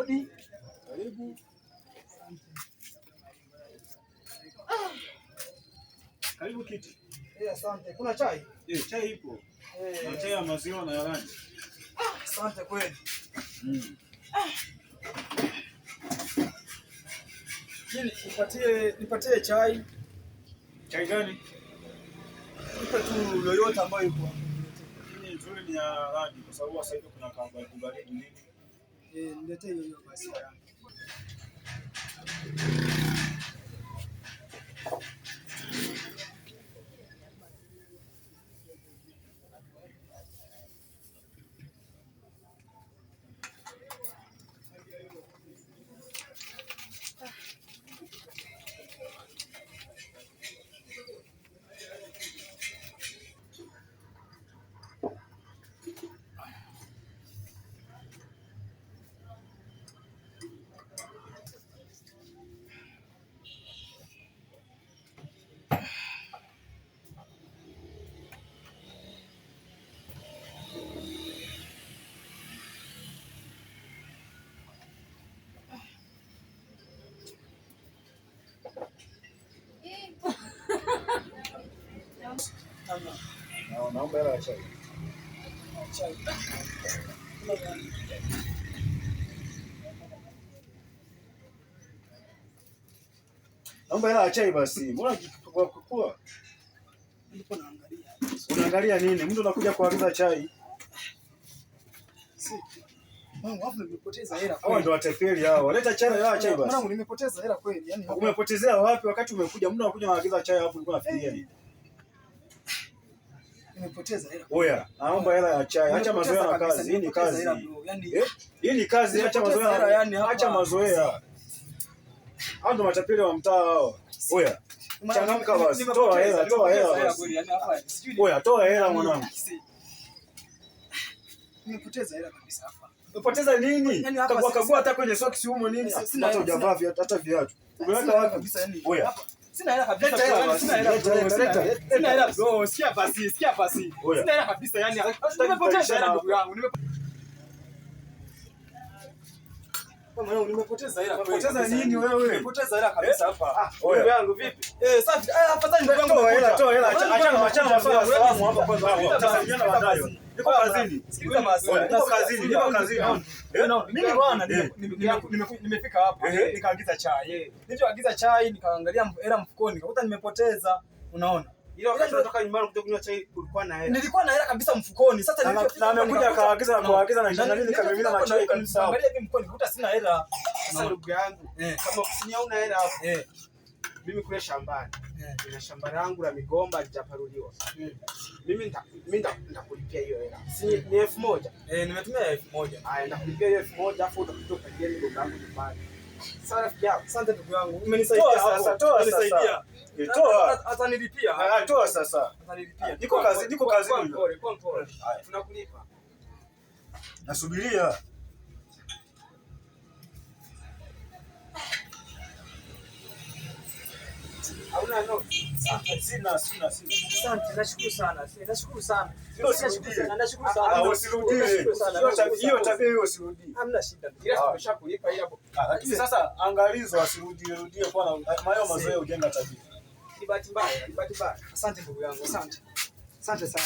Hodi. Karibu. Karibu kiti. Eh, asante. Kuna chai? Eh, chai ipo. Eh, Na chai ya maziwa na ya rangi. Asante kweli. Mm. Mimi nipatie chai. Chai gani? Nipe tu yoyote ambayo ipo. Lakini nzuri ni ya rangi kwa sababu sasa hivi kuna kabaridi baridi nini. Eh, niletee hiyo hiyo basi. Na naomba hela ya chai. Chai. Naomba hela ya chai basi. Mbona kikukua kukua? Nilikuwa naangalia. Unaangalia nini? Mtu anakuja kuagiza chai. Si. Mwanangu, hapo nimepoteza hela Hawa kweli. ndio watapeli hawa. Leta chai, hela ya chai basi. Mwanangu, nimepoteza hela kweli. Yaani hapa Umepotezea wapi wakati umekuja? Mtu anakuja anaagiza chai hapo ulikuwa unafikiria nini? nimepoteza hela. Oya, naomba hela ya chai. Acha mazoea na Nimepoteza kazi. Hii ni nimepoteza kazi. hela bro. Yaani Eh? Hii ni kazi, acha Nimepoteza mazoea. hela yani hapa. Acha mazoea. Hao ndo matapeli wa mtaa hao. Oya, changamka basi. Toa hela, toa hela basi. Yaani hapa sijui Oya, toa hela mwanangu. nimepoteza hela kabisa hapa. Umepoteza nini? Yaani hapa Kagua sasa- kagua hata kwenye socks humo nini? Sina Hata hela, hujavaa viatu, hata viatu. Sina Umeweka hela wapi? kabisa yani. Oya. Hapa sina hela kabisa. Leta hela bro, basi. Sina hela Leta, bro. leta, Sina leta. hela. Sina hela bro. Sikia basi, sikia basi. Oya. Sina hela kabisa yani. Sitaki Nimepoteza hela kubishana ndugu yangu. Mwanangu, nimepoteza hela kweli. Umepoteza kabisa, nini yani. wewe? Nimepoteza hela kabisa hapa. Oya. Ndugu yangu vipi? Eh, safi. Eh, afadhali ndugu yangu. Toa hela, umekuja. toa hela. Afadhali Achana ndugu achana yangu maswala ya umekuja. salamu hapa kwanza. Sikiliza basi, Tutasalimiana sikiliza baadaye. basi. Niko kazini. Sikiliza basi. Oya, niko kazini, niko kazini. Eh, Mimi bwana Eh. nimefika hapa Eh. nikaagiza chai. Nilichoagiza chai nikaangalia hela mfukoni nikakuta nimepoteza. Unaona? Ila wakati unatoka nyumbani kuja kunywa chai ulikuwa na hela. Nilikuwa na hela kabisa mfukoni. Sasa Na- nilichofika na amekuja nikakuta- akaagiza na kuagiza na Na nini nilipofika kamimina hapo na chai kabisa hapo. Nikaangalia hivi mfukoni nikakuta sina hela. Sasa ndugu yangu, Eh. kama ofisini hauna hela hapo, Eh. mimi kule shambani Eh. nina shamba langu la migomba halijaparuliwa. Mimi nitakulipia hiyo hela. Si ni 1000? Eh, nimetumia 1000. Haya, nitakulipia hiyo 1000 afu utakuja upangie migomba yangu nyumbani. Sawa rafiki yangu. Asante ndugu yangu. Umenisaidia Toa hapo. sasa, toa sasa. Umenisaidia. Eh, Toa. Atanilipia. Ah, toa sasa. Atanilipia. Niko kazi, niko Kwa kazini. mpole, kwa mpole. Haya. Tunakulipa. Nasubiria. Hauna noti. Sina, sina, sina. Asante, nashukuru sana. Nashukuru sana. Hilo Nashukuru usirudie. sana, nashukuru Ah, sana. usirudie. Nashukuru sana, Hiyo nashukuru hiyo sana. tabia hiyo usirudie. Hamna shida. Ila Ah. tumeshakulipa ila Ah, lakini sasa angalizo asirudie rudie kwa na hayo mazoea hujenga tabia. ni bahati mbaya, ni bahati mbaya. Asante ndugu yangu, asante. Asante sana.